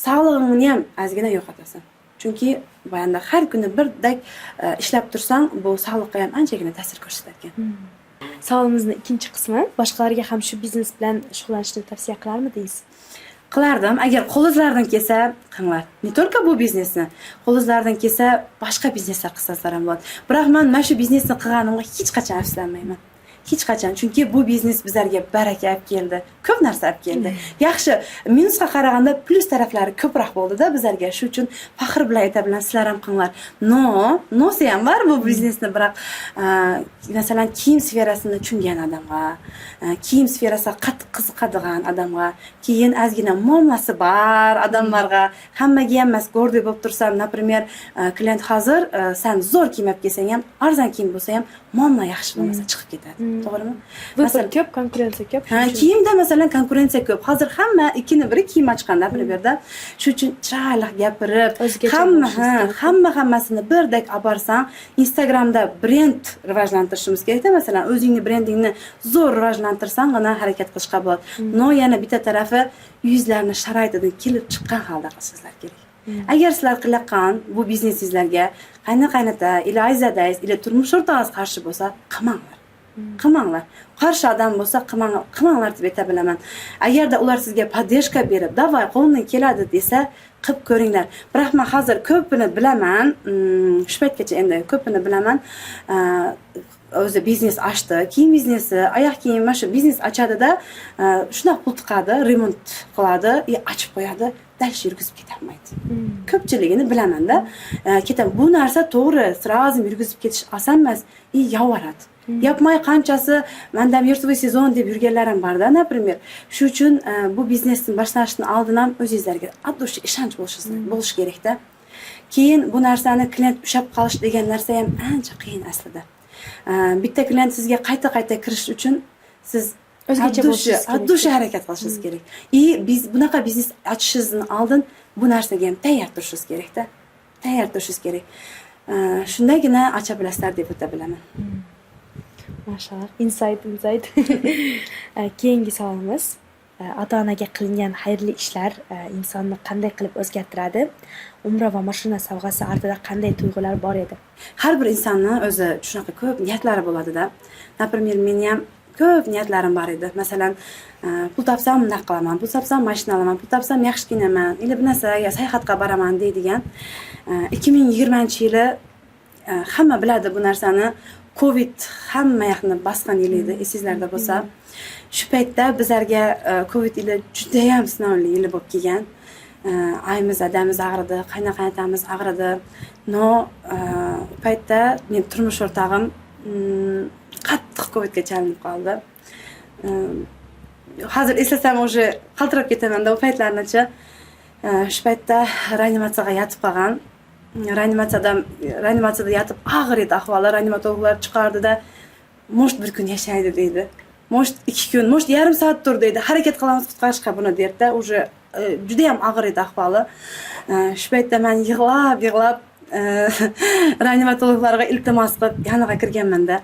sog'lig'ingni ham ozgina yo'qotasan, chunki boyanda har kuni birdek ishlab tursang, bu sog'liqqa ham anchagina ta'sir ko'rsatar ekan. Savolimizni ikkinchi qismi: boshqalarga ham shu biznes bilan shug'ullanishni tavsiya qilarmidingiz? Qilardim. Agar qo'lingizlardan kelsa, qilinglar. Не только bu biznesni, qo'lingizlardan kelsa boshqa bizneslar qilsangizlar ham bo'ladi. Biroq man mana shu biznesni qilganimga hech qachon afsuslanmayman. Hech qachon, chunki bu biznes bizlarga baraka olib keldi, ko'p narsa olib keldi. Yaxshi, minusga qaraganda plyus taraflari ko'proq bo'ldida bizlarga. Shu uchun faxr bilan ayta bilan, sizlar ham qilinglar. Но, nosi ham bor bu biznesni, biroq masalan, kiyim sferasini tushungan odamga, kiyim sferasiga qattiq qiziqadigan odamga, keyin ozgina muammosi bor odamlarga, hammaga ham emas. Гордый bo'lib tursam, например, klient hozir san zo'r kiyim olib kelsang ham, arzon kiyim bo'lsa ham, muammo yaxshi bo'lmasa chiqib ketadi. To'g'rimi? Выбор ko'p, konkurensiya ko'p. Ha, kiyimda masalan konkurensiya ko'p. Hozir hamma ikkini biri kiyim ochgan, например da. Shu uchun chiroyli gapirib, O'zgacha hamma bo'lishingiz kerak. Hamma hammasini birdek olib borsang, Instagramda brend rivojlantirishimiz kerakda, masalan, o'zingni brendingni zo'r rivojlantirsang g'ina harakat qilishga bo'ladi. Но yana bitta tarafi, yuzlarni sharoitidan kelib chiqqan holda qilishinglar kerak. Agar sizlar qilayotgan bu biznesingizlarga qayna qaynota или aziz adangiz или turmush o'rtog'ingiz qarshi bo'lsa, qilmanglar. Qilmanglar. Qarshi odam bo'lsa, qilmanglar, qilmanglar deb ayta bilaman. Agarda ular sizga поддержка berib, "Давай, qo'lingdan keladi" desa, qilib ko'ringlar. Biroq man hozir ko'pini bilaman, shu paytgacha endi ko'pini bilaman. O'zi biznes ochdi, kiyim biznesi, oyoq kiyim, mana shu biznes ochadida, shunaqa pul tiqadi, remont qiladi, и ochib qo'yadi, дальше yurgizib ketolmaydi. Ko'pchiligini bilamanda. Ketadi. Bu narsa to'g'ri, сразу yurgizib ketish oson emas и yovoradi. Yapmay qanchasi manda мертвый сезон deb yurganlar ham borda, например. Shu uchun bu biznesni boshlashdan oldin ham o'zingizlarga от души ishonch bo'lishi kerakda. Keyin bu narsani klient ushlab qolish degan narsa ham ancha qiyin aslida. Bitta klient sizga qayta qayta kirish uchun siz O'zgacha от души bo'lishingiz kerak. от души harakat qilishingiz kerak. И biz bunaqa biznes ochishingizdan oldin bu narsaga ham tayyor turishingiz kerakda. Tayyor turishingiz kerak. Shundagina ocha bilasizlar deb o'ta bilaman. Mashallah. Insight, insight. Keyingi savolimiz: ota-onaga qilingan xayrli ishlar insonni qanday qilib o'zgartiradi? Umra va mashina sovg'asi ortida qanday tuyg'ular bor edi? Har bir insonni o'zi shunaqa ko'p niyatlari bo'ladida. Например, meni ham ko'p niyatlarim bor edi. Masalan, pul topsam bundoq qilaman, pul topsam mashina olaman, pul topsam yaxshi kiyinaman или bir narsaga sayohatga boraman deydigan. 2020-yili, hamma biladi bu narsani, Covid hamma yoqni bosgan yil edi, esingizlarda bo'lsa. Shu paytda bizlarga Covid yili judayam sinovli yili bo'lib kelgan. Ayimiz, adamiz og'ridi, qayna qaynotamiz og'ridi. Но u paytda men turmush o'rtog'im qattiq Covidga chalinib qoldi. Hozir eslasam, уже qaltirab ketamanda u paytlarnichi. Shu paytda reanimatsiyaga yotib qolgan. Reanimatsiyada yotib, og'ir edi ahvoli. Reanimatologlar chiqardida, "Может, bir kun yashaydi", deydi, "Может, 2 kun, может, yarim soat tur", deydi, "Harakat qilamiz qutqarishga buni", derdida. Уже judayam og'ir edi ahvoli. Shu paytda man yig'lab yig'lab reanimatologlarga iltimos qilib yoniga kirganmanda.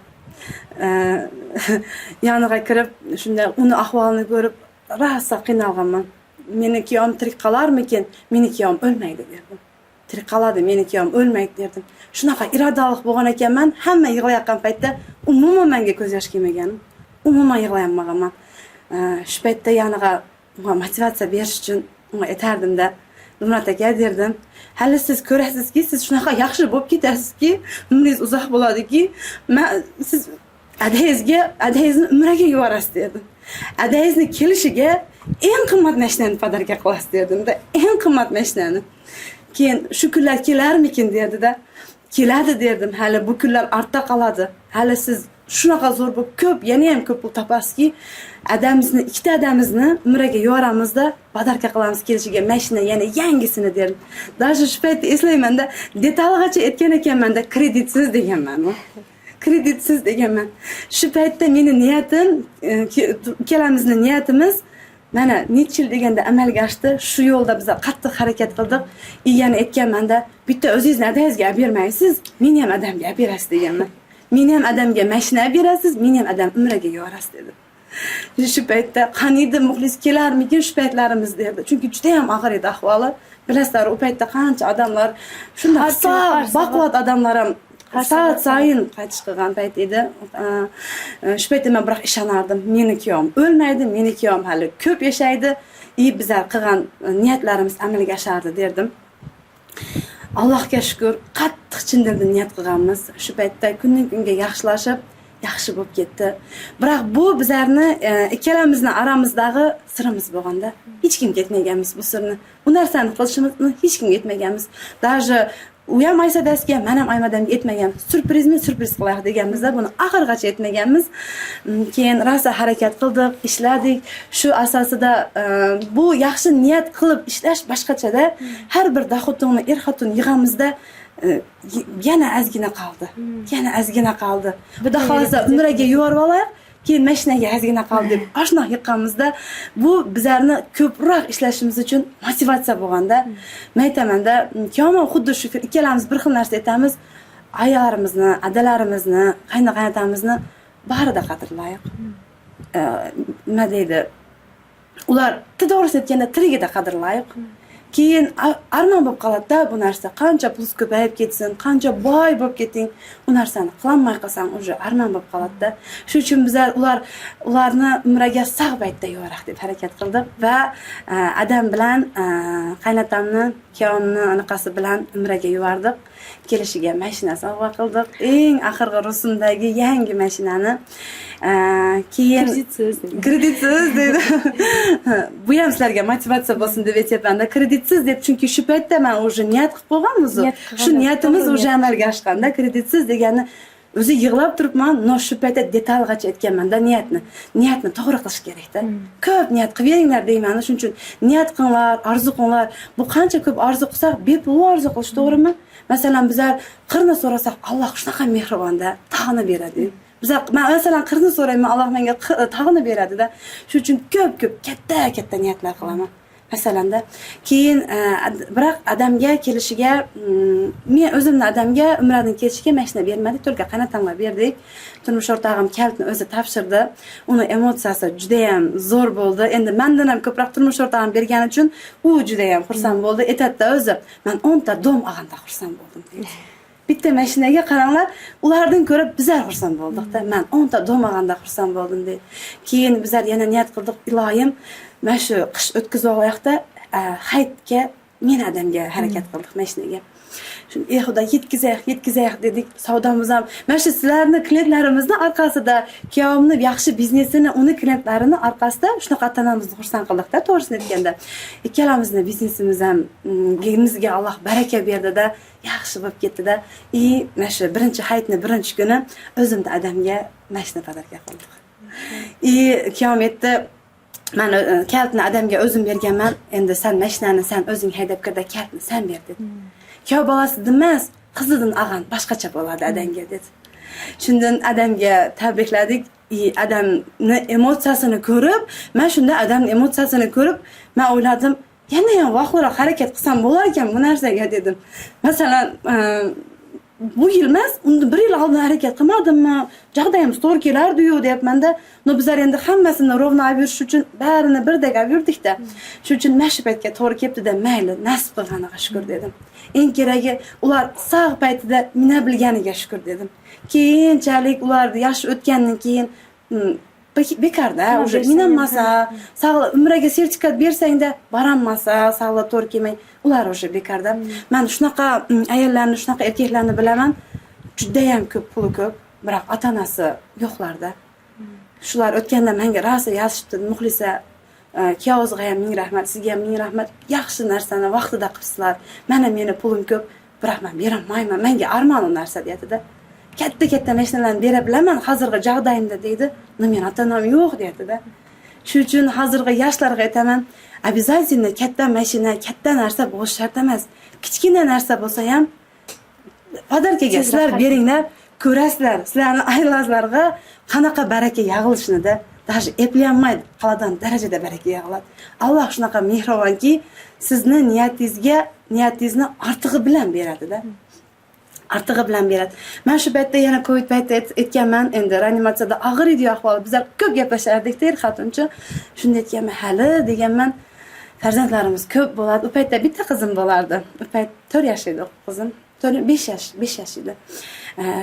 Yoniga kirib, shunda uni ahvolini ko'rib rosa qiynalganman. "Meni kuyovim tirik qolarmikin? Meni kuyovim o'lmaydi", derdim. "Tirik qoladi, meni kuyovim o'lmaydi", derdim. Shunaqa irodali bo'lgan ekanman. Hamma yig'layotgan paytda umuman menga ko'z yosh kelmagan, umuman yig'layolmaganman. Shu paytda yoniga unga motivatsiya berish uchun unga aytardimda, "Nurmat aka", derdim, "hali siz ko'rasizki, siz shunaqa yaxshi bo'lib ketasizki, umringiz uzoq bo'ladiki, man siz adangizga, adangizni umraga yuborasiz", derdim. "Adangizni kelishiga eng qimmat mashinani подарка qilasiz", derdimda, "Eng qimmat mashinani. Keyin shu kunlar kelarmikin?" derdida. "Keladi", derdim, "hali bu kunlar ortda qoladi. Hali siz shunaqa zo'r bo'lib, ko'p, yana ham ko'p pul topasizki, adamizni, ikkita adamizni umraga yuboramizda, подарка qilamiz kelishiga mashina, yana yangisini", derdim. Даже shu paytda eslaymanda, detalgacha aytgan ekanmanda, kreditsiz deganman, kreditsiz deganman. Shu paytda meni niyatim, ikkalamizni niyatimiz mana necha yil deganda amalga oshdi. Shu yo'lda biza qattiq harakat qildik. И yana aytganmanda, "Bitta o'zingizni adangizga olib bermaysiz, meni ham adamga olib berasiz", deganman. "Meni ham adamga mashina olib berasiz, meni ham adam umraga yuborasiz", dedim. Shu paytda qaniydi muxlis kelarmikin shu paytlarimiz derdi, chunki judayam og'ir edi ahvoli. Bilasizlar, u paytda qancha odamlar shundoq Har kuni, har sog', baquvvat odamlar ham Soat sayin qaytish qilgan payt edi. Shu paytda men biroq ishonardim, meni kuyovim o'lmaydi, meni kuyovim hali ko'p yashaydi и bizlar qilgan niyatlarimiz amalga oshardi derdim. Allohga shukur, qattiq chin dildan niyat qilganmiz. Shu paytda kundan kunga yaxshilashib, yaxshi bo'lib ketdi. Biroq bu bizlarni ikkalamizni oramizdagi sirimiz bo'lganda, hech kimga aytmaganmiz bu sirni. Bu narsani qilishimizni hech kimga aytmaganmiz. Даже u ham Aysadasiga, man ham Aymadamga aytmaganmiz. Syurprizmi syurpriz qilaylik deganmizda, buni oxirigacha aytmaganmiz. Keyin rosa harakat qildik, ishladik. Shu asosida bu yaxshi niyat qilib ishlash boshqachada. Har bir dohodingni er xotin yig'amizda, yana ozgina qoldi. Yana ozgina qoldi. Xudo xohlasa, umraga yuborib olaylik, keyin mashinaga ozgina qoldi deb oshnoq yiqqanimizda, bu bizlarni ko'proq ishlashimiz uchun motivatsiya bo'lganda. Men aytamanda, kuyovim xuddi shu, ikkalamiz bir xil narsa aytamiz: ayollarimizni, adalarimizni, qayna qaynotamizni barida qadrlaylik. Nima deydi, ular, to'g'risini aytganda, tirigida qadrlaylik. Keyin armon bo'lib qoladida bu narsa. Qancha pul ko'payib ketsin, qancha boy bo'lib keting, u narsani qilolmay qolsang, уже armon bo'lib qoladida. Shuning uchun bizlar ularni umraga sog' paytda yuboraq deb harakat qildik va adam bilan qaynotamni, kuyovimni anaqasi bilan umraga yubordik. Kelishiga mashina sovg'a qildik, eng oxirgi rusumdagi yangi mashinani. Keyin Kreditsiz deydi. Kreditsiz deydi. Bu ham sizlarga motivatsiya bo'lsin deb aytyapmanda, kreditsiz deb, chunki shu paytda man уже niyat qilib qo'yganmiz. Niyat qilgan, shu niyatimiz to'g'ri уже niyat. amalga oshganda. Kreditsiz degani o'zi yig'lab turibman, но shu paytda detalgacha aytganmanda niyatni. Niyatni to'g'ri qilish kerakda. Ko'p niyat qilib beringlar deyman. Shuning uchun niyat qilinglar, orzu qilinglar. Bu qancha ko'p orzu qilsak, bepul orzu qilish, to'g'rimi? Masalan, bizlar qirni so'rasak, Alloh shunaqa mehribonda, tog'ni beradi. Bizlar, man masalan qirni so'rayman, Alloh menga tog'ni beradida. Shuning uchun ko'p ko'p katta katta niyatlar qilaman masalanda. Keyin biroq adamga kelishiga, men o'zimni adamga umradan kelishiga mashina bermadik, только qaynotamga berdik. Turmush o'rtog'im kalitni o'zi topshirdi. Uni emotsiyasi judayam zo'r bo'ldi. Endi mandan ham ko'proq turmush o'rtog'im bergani uchun u judayam xursand bo'ldi. Aytadida o'zi, "Man 10 ta дом olganda xursand bo'ldim", deydi. Bitta mashinaga qaranglar, ulardan ko'ra bizlar xursand bo'ldikda. "Man 10 ta дом olganda xursand bo'ldim", deydi. Keyin bizlar yana niyat qildik, iloyim, mana shu qish o'tkazib olaylikda, hayitga men adamga harakat qildik mashinaga. Shuni, ey Xudo, yetkazaylik, yetkazaylik dedik. Savdomiz ham mana shu sizlarni klientlarimizni orqasida, kuyovimni yaxshi biznesini, uni klientlarini orqasida shunaqa ota onamizni xursand qildikda. To'g'risini aytganda, ikkalamizni biznesimiz ham bizga Alloh baraka berdida, yaxshi bo'lib ketdida. И mana shu birinchi hayitni birinchi kuni o'zimni adamga mashina подарка qildik. И kuyovim aytdi, "Man kalitni adamga o'zim berganman, endi san mashinani san o'zing haydab kirda, kalitni san ber", dedi. "Kuyov bolasidan emas, qizidan olgan boshqacha bo'ladi adangga", dedi. Shundan adamga tabrikladik. И adamni emotsiyasini ko'rib, man shunda adamni emotsiyasini ko'rib, man o'yladim, yana ham vaqtliroq harakat qilsam bo'lar ekan bu narsaga dedim. Masalan, bu yil emas, undan bir yil oldin harakat qilmadimmi, jag'dayimiz to'g'ri kelardiyu deyapmanda. Но bizlar endi hammasini ровно olib yurish uchun barini birdek olib yurdikda. Shuning uchun mana shu paytga to'g'ri kelibdida, mayli, nasib qilganiga shukur dedim. Eng keragi, ular sog' paytida mina bilganiga shukur dedim. Keyinchalik ularni yoshi o'tgandan keyin bekorda Nima уже bersang ham, minolmasa, sog'liq, umraga sertifikat bersangda borolmasa, sog'liq to'g'ri kelmay, ular уже bekorda. Man shunaqa ayollarni, shunaqa erkaklarni bilaman, judayam ko'p puli ko'p, biroq ota onasi yo'qlarda. Shular o'tganda menga rosa yozishibdi: "Muxlisa, kuyovingizga ham ming rahmat, sizga ham ming rahmat, yaxshi narsani vaqtida qilibsizlar. Mana meni pulim ko'p, biroq man berolmayman, manga armon u narsa", deyaptida. "Katta katta mashinalarni bera bilaman hozirgi jag'dayimda", deydi, "но meni ota onam yo'q", deyaptida. Shuning uchun hozirgi yoshlarga aytaman, обязательно katta mashina, katta narsa bo'lishi shart emas. Kichkina narsa bo'lsa ham подарка ga Tezroq sizlar harakat. beringlar, ko'rasizlar sizlarni oilangizlarga qanaqa baraka yog'ilishinida. Даже eplayolmaydi qaladan darajada baraka yog'iladi. Alloh shunaqa mehribonki, sizni niyatingizga niyatingizni ortig'i bilan beradida, artig'i bilan beradi. Man shu paytda yana covid paytida aytganman, endi reanimatsiyada og'ir edi ahvoli, bizlar ko'p gaplashardik-da er xotincha. Shunda aytganman, hali deganman, farzandlarimiz ko'p bo'ladi. U paytda bitta qizim bo'lardi, u payt 4 yosh edi qizim, 4, 5 yosh, 5 yosh edi.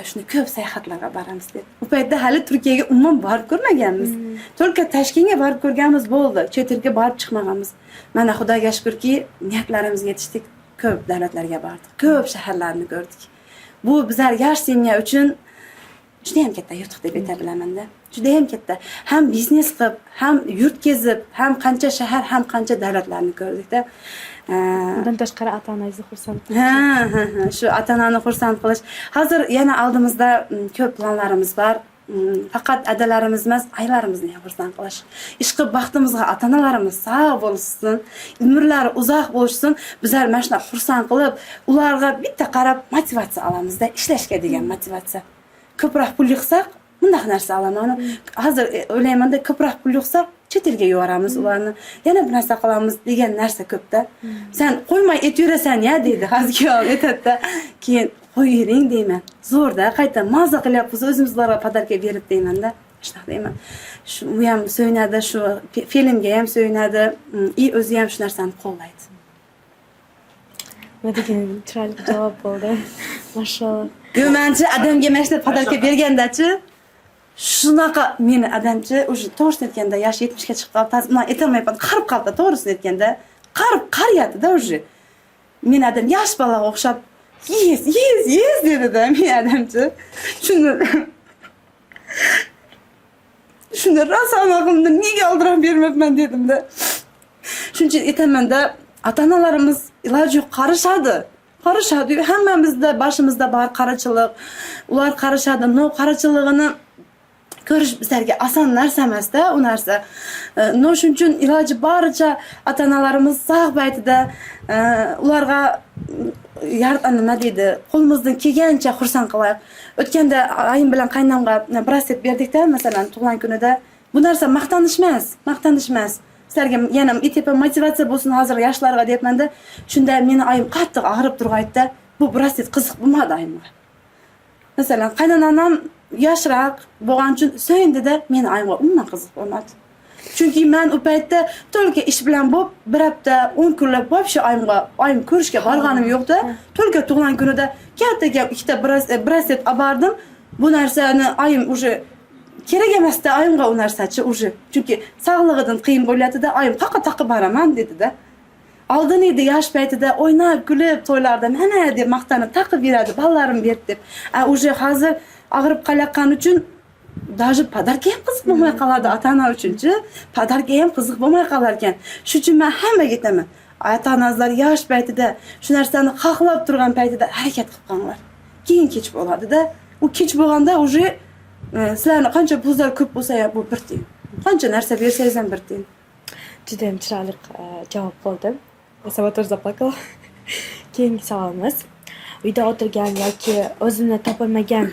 Shuni ko'p sayohatlarga boramiz deb. U paytda hali Turkiyaga umuman borib ko'rmaganmiz. Только Toshkentga borib ko'rganmiz, bo'ldi. Chet elga borib chiqmaganmiz. Mana, Xudoga shukurki, niyatlarimizga yetishdik. Ko'p davlatlarga bordik, ko'p shaharlarni ko'rdik. Bu bizlar yosh семья uchun judayam katta yutuq deb ayta bilamanda. Judayam katta. Ham biznes qilib, ham yurt kezib, ham qancha shahar, ham qancha davlatlarni ko'rdikda. Undan tashqari ota onangizni xursand qilish. Ha, shu ota onani xursand qilish. Hozir yana oldimizda ko'p planlarimiz bor. Faqat adalarimiz emas, aylarimizni ham xursand qilish. Ishqilib, baxtimizga ota onalarimiz sog' bo'lsin, umrlari uzoq bo'lsin. Bizlar mana shunaqa xursand qilib, ularga bitta qarab motivatsiya olamizda, ishlashga degan motivatsiya. Ko'proq pul yig'sak, bundoq narsa olaman. Hozir o'ylaymanda, ko'proq pul yig'sak, chet elga yuboramiz ularni, yana bir narsa qilamiz degan narsa ko'pda. "San qo'ymay aytaverasan ya", deydi hozir kuyovim, aytadida. Keyin "Qo'yavering", deyman. "Zo'rda, qayta maza qilyapmiz o'zimiz ularga подарка berib", deymanda. Shunaqa deyman. Shu u ham suyunadi, shu filmga ham suyunadi и o'zi ham shu narsani qo'llaydi. Nima degan chiroyli javob bo'ldi, mashalloh. Yo'q, manchi adamga mana shunday подарка bergandachi, shunaqa meni adamchi уже, to'g'risini aytganda, yoshi 70ga chiqib qoldi, hozir unaqa aytolmayapman, qarib qoldi, to'g'risini aytganda, qarib, qariyaptida уже. Meni adam yosh bolaga o'xshab "Yes, yes, yes", dedida meni adamchi. Shunda rosa aqlimda nega oldirab bermabman dedimda. Shuning uchun aytamanda, ota onalarimiz iloji yo'q, qarishadi, qarishadi. Hammamizda boshimizda bor qarichilik. Ular qarishadi, но qarichiligini ko'rish bizlarga oson narsa emasda u narsa. Но shuning uchun iloji boricha ota onalarimiz sog' paytida ularga nima deydi, qo'limizdan kelgancha xursand qilaylik. O'tganda ayim bilan qaynonamga braslet berdikda, masalan, tug'ilgan kunida. Bu narsa maqtanish emas, maqtanish emas, sizlarga yana aytyapman, motivatsiya bo'lsin hozir yoshlarga deyapmanda. Shunda meni oyim qattiq og'rib turg'aydida, bu braslet qiziq bo'lmadi oyimga. Masalan, qaynonam yoshroq bo'lgani uchun suyundida, meni oyimga umuman qiziq bo'lmadi, chunki man u paytda только ish bilan bo'lib, bir hafta, 10 kunlab вообще oyimga, oyim ko'rishga borganim yo'qda. Только tug'ilgan kunida katta ikkita braslet olib bordim. Bu narsani oyim уже kerak emasda oyimga u narsachi уже, chunki sog'lig'idan qiyin bo'lyaptida. Oyim "Qayoqqa taqib boraman?" dedida. Oldin edi, yosh paytida o'ynab kulib to'ylarda "Mana" deb maqtanib taqib yuradi, "Bolalarim berdi" deb. A уже hozir og'rib qolayotgani uchun даже подарка ham qiziq bo'lmay qoladi ota ona uchunchi, подарка ham qiziq bo'lmay qolar ekan. Shuning uchun man hammaga aytaman, ota onangizlar yosh paytida, shu narsani xohlab turgan paytida harakat qilib qolinglar, keyin kech bo'ladida. U kech bo'lganda уже sizlarni qancha pullar ko'p bo'lsa ham, bu bir tiyin, qancha narsa bersangiz ham bir tiyin. Judayam chiroyli javob bo'ldi. Я сама тоже заплакала. Keyingi savolimiz: uyda o'tirgan yoki o'zini topolmagan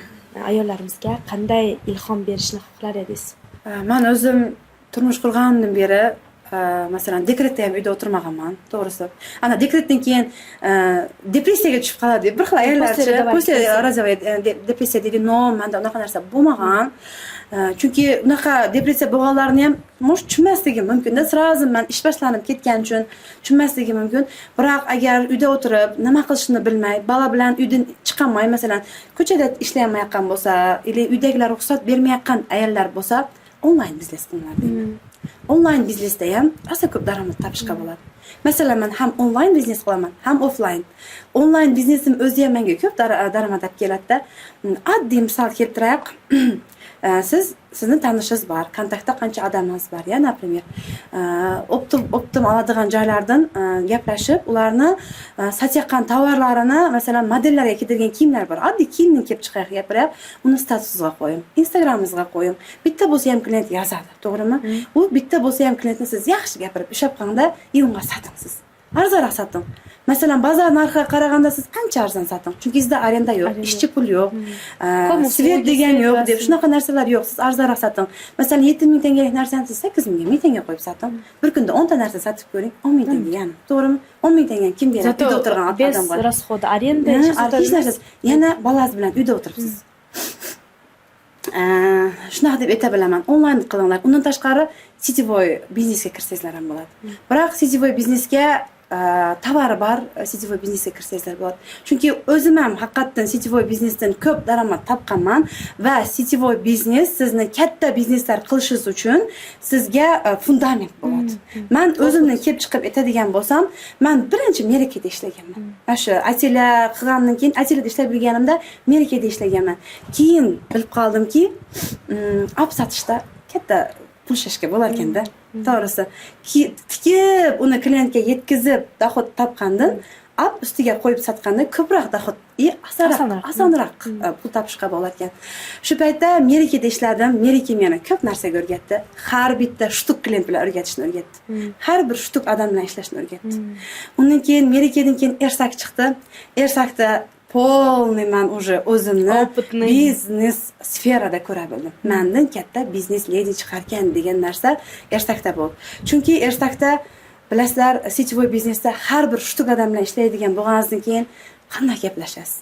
ayollarimizga qanday ilhom berishni xohlar edingiz? Man o'zim turmush qurganimdan beri, masalan, dekretda ham uyda o'tirmaganman, to'g'risi. Ana dekretdan keyin depressiyaga tushib qoladi bir xil ayollarchi. После Послеродовая depressiya deydi, но manda unaqa narsa bo'lmagan. Chunki unaqa depressiya bo'lganlarni ham может tushunmasligi mumkinda. Сразу man ish boshlanib ketgani uchun tushunmasligi mumkin. Biroq agar uyda o'tirib, nima qilishini bilmay, bola bilan uydan chiqolmay, masalan, ko'chada ishlayolmayotgan bo'lsa или uydagilar ruxsat bermayotgan ayollar bo'lsa, onlayn biznes qilinglar deyman. Onlayn biznesda ham rosa ko'p daromad topishga bo'ladi. Masalan, man ham onlayn biznes qilaman, ham offlayn. Onlayn biznesim o'zi ham menga ko'p daromad olib keladida. Oddiy misol keltiraylik. Siz, sizni tanishingiz bor, kontaktda qancha odamingiz bor ya, например, оптом oladigan joylardan gaplashib, ularni sotayotgan tovarlarini, masalan, modellarga kiydirgan kiyimlar bor, oddiy kiyimdan kelib chiqaylik, gapiryapti, uni statusingizga qo'ying, Instagramingizga qo'ying, bitta bo'lsa ham klient yozadi, to'g'rimi? U bitta bo'lsa ham klientni siz yaxshi gapirib ushlab qolingda и unga soting, siz arzonroq soting. Masalan, bozor narxiga qaraganda siz qancha arzon soting, chunki sizda arenda yo'q, ishchi pul yo'q, свет degan yo'q deb shunaqa narsalar yo'q. Siz arzonroq soting. Masalan, 7000 tangalik narsani siz 8000ga, 1000 tanga qo'yib soting. Bir kunda 10ta narsa sotib ko'ring, 10 000 tanga yana, to'g'rimi? 10 000 tangani kim beradi uyda o'tirgan без odamga? Расхода аренда. Hech narsasi, yana bolangiz bilan uyda o'tiribsiz. Shunaqa deb ayta bilaman, onlayn qilinglar. Undan tashqari, сетевой biznesga kirsangizlar ham bo'ladi. Biroq сетевой biznesga Tovari bor сетевой biznesga kirsangizlar bo'ladi, chunki o'zim ham haqiqatdan сетевой biznesdan ko'p daromad topganman va сетевой biznes sizni katta bizneslar qilishingiz uchun sizga fundament bo'ladi. Man o'zimdan kelib chiqib aytadigan bo'lsam, man birinchi Merekada ishlaganman. Mana shu atelye qilgandan keyin, atelyeda ishlab yurganimda Merekada ishlaganman. Keyin bilib qoldimki, olib sotishda katta pul ishlashga bo'lar ekanda. To'g'risi, tikib, uni klientga yetkazib доход topgandan olib ustiga qo'yib sotganda ko'proq доход и osonroq. Osonroq. Osonroq pul topishga bo'lar ekan. Shu paytda Merekada ishladim. Mereka meni ko'p narsaga o'rgatdi. Har bitta штук klient bilan o'rgatishni o'rgatdi, har bir штук odam bilan ishlashni o'rgatdi. Undan keyin, Merekadan keyin Ersak chiqdi. Ersakda полный man уже o'zimni Опытный. biznes sferada ko'ra bildim. Mandan katta biznes ledi chiqarkan degan narsa Ersakda bo'ldi, chunki Ersakda, bilasizlar, сетевой biznesda har bir штук odam bilan ishlaydigan bo'lganingizdan keyin qanday gaplashasiz?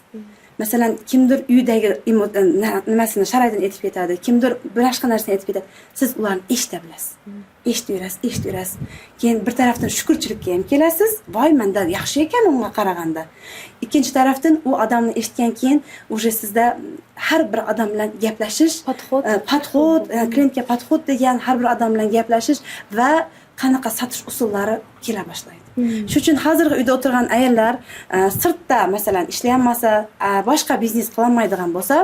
Masalan, kimdir uydagi nimasini, sharoitini aytib ketadi, kimdir boshqa narsani aytib ketadi. Siz ularni eshita bilasiz, eshitaverasiz, eshitaverasiz. Keyin bir tarafdan shukurchilikka ham kelasiz: voy, manda yaxshi ekan unga qaraganda. Ikkinchi tarafdan u odamni eshitgan keyin уже sizda har bir odam bilan gaplashish Подход. Подход, klientga подход degan, har bir odam bilan gaplashish va qanaqa sotish usullari kela boshlaydi. Shuning uchun hozirgi uyda o'tirgan ayollar, sirtda, masalan, ishlayolmasa, boshqa biznes qilolmaydigan bo'lsa,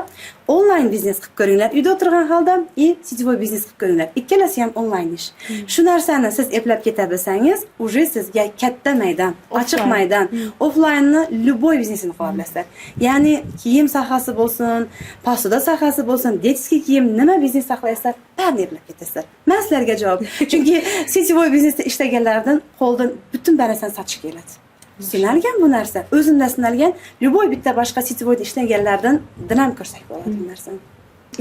onlayn biznes qilib ko'ringlar uyda o'tirgan holda и сетевой biznes qilib ko'ringlar. Ikkalasi ham onlayn ish. Shu narsani siz eplab keta bilsangiz, уже sizga katta maydon, ochiq Offline. maydon. Offlaynni любой biznesini qila bilasizlar, ya'ni kiyim sohasi bo'lsin, посуда sohasi bo'lsin, детский kiyim, nima biznes xohlasizlar, barini eplab ketasizlar. Man sizlarga javob, chunki сетевой biznesda ishlaganlardan qo'ldan butun narsani sotish keladi. Sinalgan bu narsa, o'zimda sinalgan, любой bitta boshqa сетевой da ishlaganlardan ham ko'rsak bo'ladi bu narsani.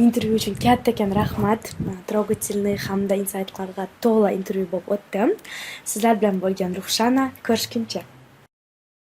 Intervyu uchun kattakon rahmat. Трогательный hamda insaytlarga to'la intervyu bo'lib o'tdi. Sizlar bilan bo'lgan Ruxshana. Ko'rishguncha.